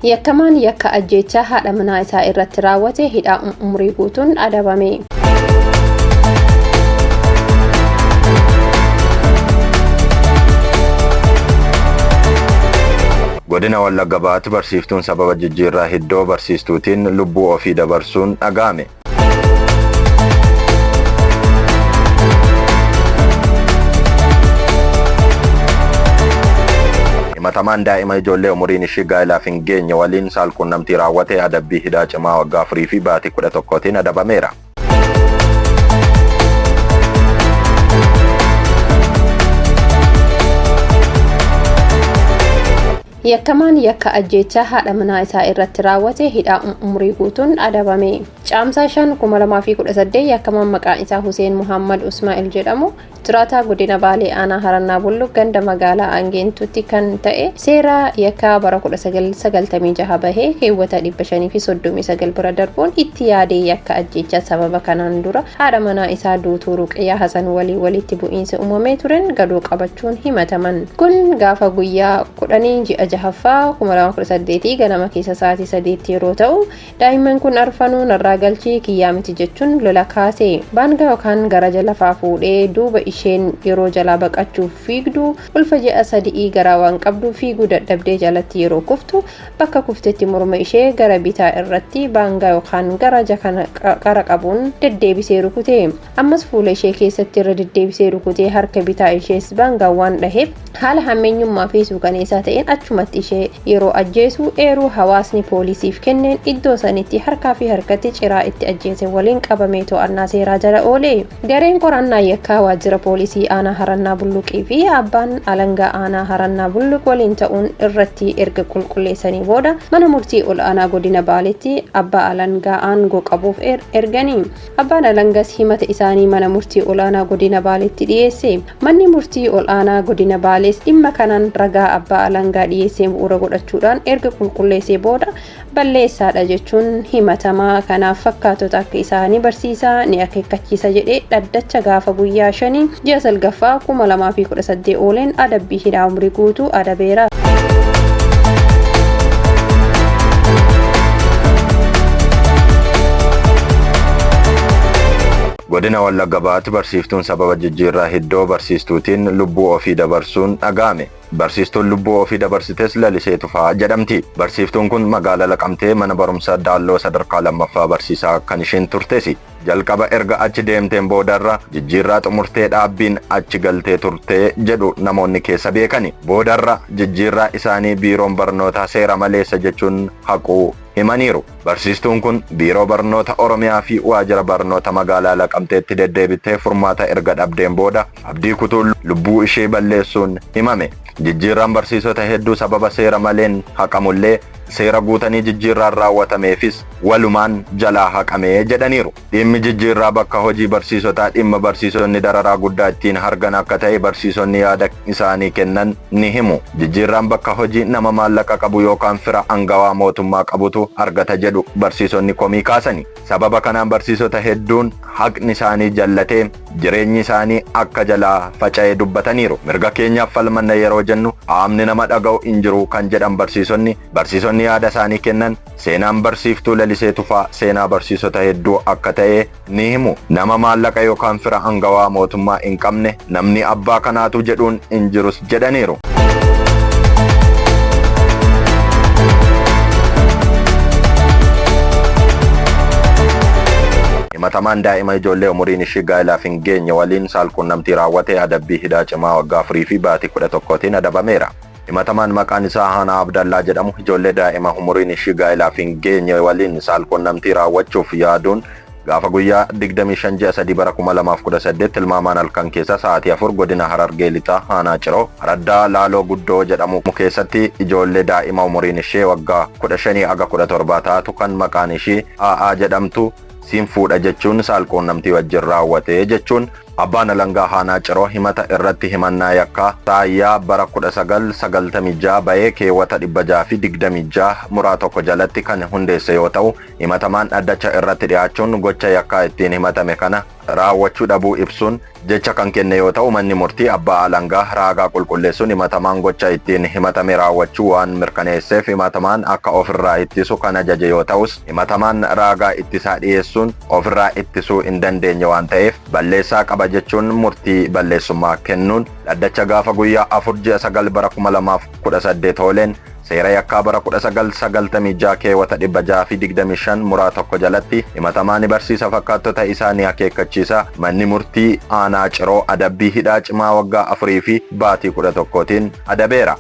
Yakkamaan yakka ajjeechaa haadha manaa isaa irratti raawwate hidhaa umurii guutuun adabame. Godina Wallagga Bahaatti barsiiftuun sababa jijjiirraa iddoo barsiistuutiin lubbuu ofii dabarsuun dhaga'ame. Himatamaan daa'ima ijoollee umuriin ishii gaa'ilaaf hin geenye waliin saalquunnamtii raawwate adabbii hidhaa cimaa waggaa 4 fi baatii 11tiin adabameera. Yakkamaan yakka ajjeechaa haadha manaa isaa irratti raawwate hidhaa umurii guutuun adabame. Caamsaa 5, 2018 yakkamaan maqaan isaa Huseen Muhammad Usmaa'il jedhamu jiraataa godina Baalee aanaa Harannaa Bulluq ganda magaalaa Angeentutti kan ta'e seera yakkaa bara 1996 bahee keewwata 539 bira darbuun itti yaadee yakka ajjeechaa sababa kanaan dura haadha manaa isaa duutuu Ruqiyyaa Hasan waliin walitti bu'iinsa uumamee turen gadoo qabachuun himataman. Kun gaafa guyyaa 10 ji'a jahaffaa 2018 ganama keessa sa'aatii 3tti yeroo ta'u, daa'imman kun arfanuu narraa galchii kiyyaa miti jechuun lola kaase. Baangaa yookaan garaja lafaa fuudhee duuba isheen yeroo jalaa baqachuuf fiigdu ulfa ji'a sadi'ii garaa waan qabduuf fiiguu dadhabdee jalatti yeroo kuftu bakka kuftetti morma ishee gara bitaa irratti baangaa yookaan garaja kana qara qabuun deddeebisee rukute. Ammas fuula ishee keessatti irra deddeebisee rukutee harka bitaa ishees baangaan waan dhaheef haala hammeenyummaa fi suukaneessaa ta'een achumatti ishee yeroo ajjeesu eeruu hawaasni poolisiif kenneen iddoo sanitti harkaa fi harkatti ciraa itti ajjeese waliin qabamee to'annaa seeraa jala oole. Gareen qorannaa yakkaa waajjira poolisii aanaa Harannaa Bulluqii fi abbaan alangaa aanaa Harannaa Bulluq waliin ta'uun irratti erga qulqulleessanii booda mana murtii ol'aanaa godina Baaleetti abbaa alangaa aangoo qabuuf ergani. Abbaan alangas himata isaanii mana murtii ol'aanaa godina Baaleetti dhiyeesse. Manni murtii ol'aanaa godina Baalees dhimma kanaan ragaa abbaa alangaa dhiyeessee bu'uura godhachuudhaan erga qulqulleessee booda balleessaadha jechuun himatamaa kanaaf fakkaatota akka isaanii barsiisaa ni akeekkachiisa jedhee dhaddacha gaafa guyyaa 5 ji'a 9ffaa 2018 ooleen adabbii hidhaa umrii guutuu adabeera. Godina Wallagga Bahaatti barsiiftuun sababa jijjiirraa iddoo barsiistuutiin lubbuu ofii dabarsuun dhaga'ame. Barsiistuun lubbuu ofii dabarsites Lalisee Tufaa jedhamti. Barsiiftuun kun magaala Laqamtee mana barumsa Daalloo sadarkaa lammaffaa barsiisaa kan isheen turtesi. Jalqaba erga achi deemteen boodarra jijjiirraa xumurtee dhaabbiin achi galtee turte jedhu namoonni keessa beekani. Boodarra jijjiirraa isaanii biiroon barnootaa seera maleessa jechuun haquu himaniiru. Barsiistuun kun Biiroo Barnoota Oromiyaa fi Waajjira Barnoota Magaalaa Laqamteetti deddeebittee furmaata erga dhabdeen booda abdii kutuun lubbuu ishee balleessuun himame. Jijjiirraan barsiisota hedduu sababa seera maleen haqamullee seera guutanii jijjiirraan raawwatameefis walumaan jalaa haqame jedhaniiru. Dhimmi jijjiirraa bakka hojii barsiisotaa dhimma barsiisonni dararaa guddaa ittiin hargan akka ta'e barsiisonni yaada isaanii kennan ni himu. Jijjiirraan bakka hojii nama maallaqa qabu yookaan fira angawaa mootummaa qabutu argata jedhu barsiisonni komii kaasani. Sababa kanaan barsiisota hedduun haqni isaanii jallatee jireenyi isaanii akka jalaa faca'e dubbataniiru. Mirga keenyaaf falmanna yeroo jennu qaamni nama dhaga'u hin jiru kan jedhan barsiisonni, barsiisonni yaada isaanii kennan Seenaan barsiiftuu Lalisee Tufaa seenaa barsiisota hedduu akka ta'e ni himu. Nama maallaqa yookaan fira angawaa mootummaa hin qabne namni abbaa kanaatu jedhuun hin jirus jedhaniiru. Himatamaan daa'ima ijoollee umuriin ishii gaa'ilaaf hin geenye waliin saalquunnamtii raawwate adabbii hidhaa cimaa waggaa 4 fi baatii 11tiin adabameera. Himatamaan maqaan isaa Haanaa Abdallaa jedhamu ijoollee daa'ima umuriin ishii gaa'ilaaf hin geenye waliin saalquunnamtii raawwachuuf yaaduun gaafa guyyaa 25 ji'a 3 bara 2018 tilmaamaan halkan keessa sa'aatii 4 godina Harargee Lixaa Aanaa Ciroo araddaa Laaloo Guddoo jedhamu keessatti ijoollee daa'ima umuriin ishee waggaa 15 haga 17 taatu kan maqaan ishii AA jedhamtu siin fuudha jechuun saalquunnamtii wajjin raawwate jechuun Abbaan Alangaa Aanaa Ciroo himata irratti himannaa yakkaa Saayyaa bara 1996 ba'e keewwata 626 muraa 1 jalatti kan hundeesse yoo ta'u, himatamaan dhaddacha irratti dhiyaachuun gocha yakkaa ittiin himatame kana Raawwachuu dhabuu ibsuun jecha kan kenne yoo ta'u, manni murtii abbaa alangaa raagaa qulqulleessuun himatamaan gocha ittiin himatame raawwachuu waan mirkaneesseef himatamaan akka ofirraa ittisu kan ajaje yoo ta'us, himatamaan raagaa ittisaa dhiyeessuun ofirraa ittisuu hin dandeenye waan ta'eef balleessaa qaba jechuun murtii balleessummaa kennuun dhaddacha gaafa guyyaa 4 ji'a 9 bara 2018 ooleen seera yakkaa bara 1996 keewwata 625 muraa 1 jalatti himatamaa ni barsiisa, fakkaattota isaa ni akeekkachiisa. Manni murtii aanaa Ciroo adabbii hidhaa cimaa waggaa 4 fi baatii 11tiin adabeera.